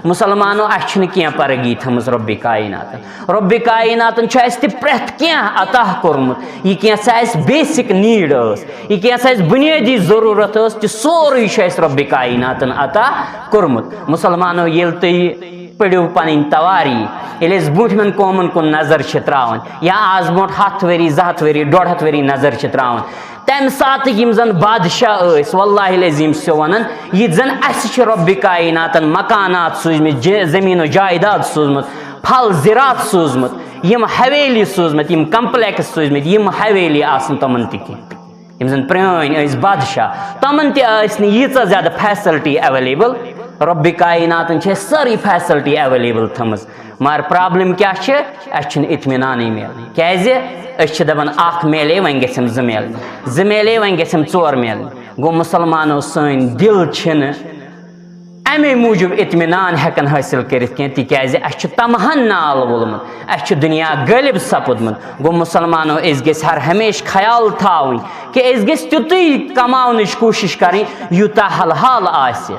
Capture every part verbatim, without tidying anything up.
مسلمانو، اسہِ چھُنہٕ کینٛہہ پرگی تھٲمٕژ رۄبِ کایناتن۔ رۄبِ کایناتن چھُ اسہِ تہِ پرٛٮ۪تھ کینٛہہ عطا کوٚرمُت۔ یہِ کینٛہہ سا اسہِ بیسک نیٖڈ ٲس، یہِ کینٛہہ سا اسہِ بُنیٲدی ضروٗرت ٲس، تہِ سورُے چھُ اسہِ رۄبِ کایناتن عطا کوٚرمُت۔ مسلمانو، ییٚلہِ تُہۍ پٔرِو پنٕنۍ تواری، ییٚلہِ أسۍ برٛونٛٹھمٮ۪ن قومن کُن نظر چھِ تراوان، یا آز برٛونٛٹھ ہتھ ؤری، زٕ ہتھ ؤری، ڈۄڈ ہتھ ؤری نظر چھِ تراوان، تمہِ ساتہٕ یِم زن بادشاہ ٲسۍ، واللہ العظیم چھُسو ونان، یہِ زن اسہِ چھِ رۄبِ کایناتن مکانات سوٗزمٕتۍ، ج-، زمین و جائیداد سوٗزمُت، پھل زراعت سوٗزمُت، یِم حویلی سوٗزمٕتۍ، یِم کمپلیکس سوٗزمٕتۍ، یِم حویلی آسن تِمن تہِ کینٛہہ۔ یِم زن پرٛٲنۍ ٲسۍ بادشاہ، تِمن تہِ ٲسۍ نہٕ ییٖژاہ زیادٕ فیسلٹی اویلیبل۔ رۄبِ کایناتن چھِ اَسہِ سٲرٕے فیسلٹی اویلیبل تھٲمٕژ، مگر پرابلم کیٛاہ چھِ؟ اَسہِ چھُنہٕ اطمینانٕے میلان۔ کیٛازِ؟ أسۍ چھِ دپان، اکھ میلے، وۄنۍ گژھٮ۪م زٕ میلٕنۍ، زٕ میلے، وۄنۍ گژھٮ۪م ژور میلٕنۍ۔ گوٚو، مسلمانو، سٲنۍ دِل چھِنہٕ امے موٗجوٗب اطمینان ہٮ۪کان حٲصِل کٔرِتھ کینٛہہ، تِکیٛازِ اَسہِ چھُ تمہن نال وولمُت، اَسہِ چھُ دُنیا غٲلب سپُدمُت۔ گوٚو، مسلمانو، أسۍ گٔژھۍ ہر ہمیشہِ خیال تھاوٕنۍ کہِ أسۍ گٔژھۍ تیُتُے کماونٕچ کوٗشِش کرٕنۍ، یوٗتاہ حلحال آسہِ۔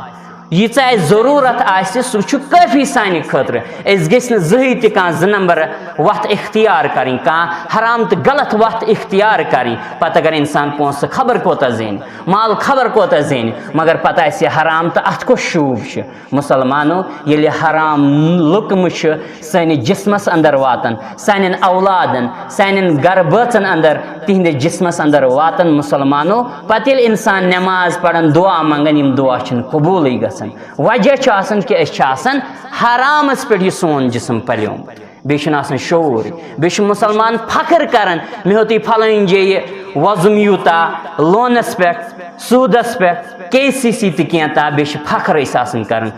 ییٖژاہ اَسہِ ضروٗرت آسہِ، سُہ چھُ کٲفی سانہِ خٲطرٕ۔ أسۍ گٔژھۍ نہٕ زٕہٕے تہِ کانٛہہ زٕ نمبر وَتھ اختیار کرٕنۍ، کانٛہہ حرام تہٕ غلط وَتھ اختیار کرٕنۍ۔ پتہٕ اگر انسان پونٛسہٕ خبر کوتاہ زینہِ، مال خبر کوتاہ زینہِ، مگر پتہٕ آسہِ یہِ حرام تہٕ اَتھ کُس شوٗب چھُ؟ مسلمانو، ییٚلہِ حرام لُقمہٕ چھُ سٲنِس جسمس اندر واتان، سانٮ۪ن اولادن، سانٮ۪ن گرٕ بٲژن اندر، تِہنٛدِس جسمس اندر واتان، مسلمانو، پتہٕ ییٚلہِ انسان نماز پران، دعا منگان، یِم دعا چھِنہٕ قبوٗلٕے گژھان۔ وجہ چھُ آسان کہِ أسۍ چھِ آسان حرامس پٮ۪ٹھ یہِ سون جسم پلیومُت۔ بیٚیہِ چھُنہٕ آسان شعوٗرٕے۔ بیٚیہِ چھُ مسلمان فخر کران، مےٚ ہیوٚتُے فلٲنۍ جایہِ وۄزُم یوٗتاہ، لونس پٮ۪ٹھ، سوٗدس پٮ۪ٹھ، کے سی سی تہٕ کینٛہہ تہٕ بیٚیہِ چھِ فخر أسۍ آسان کران۔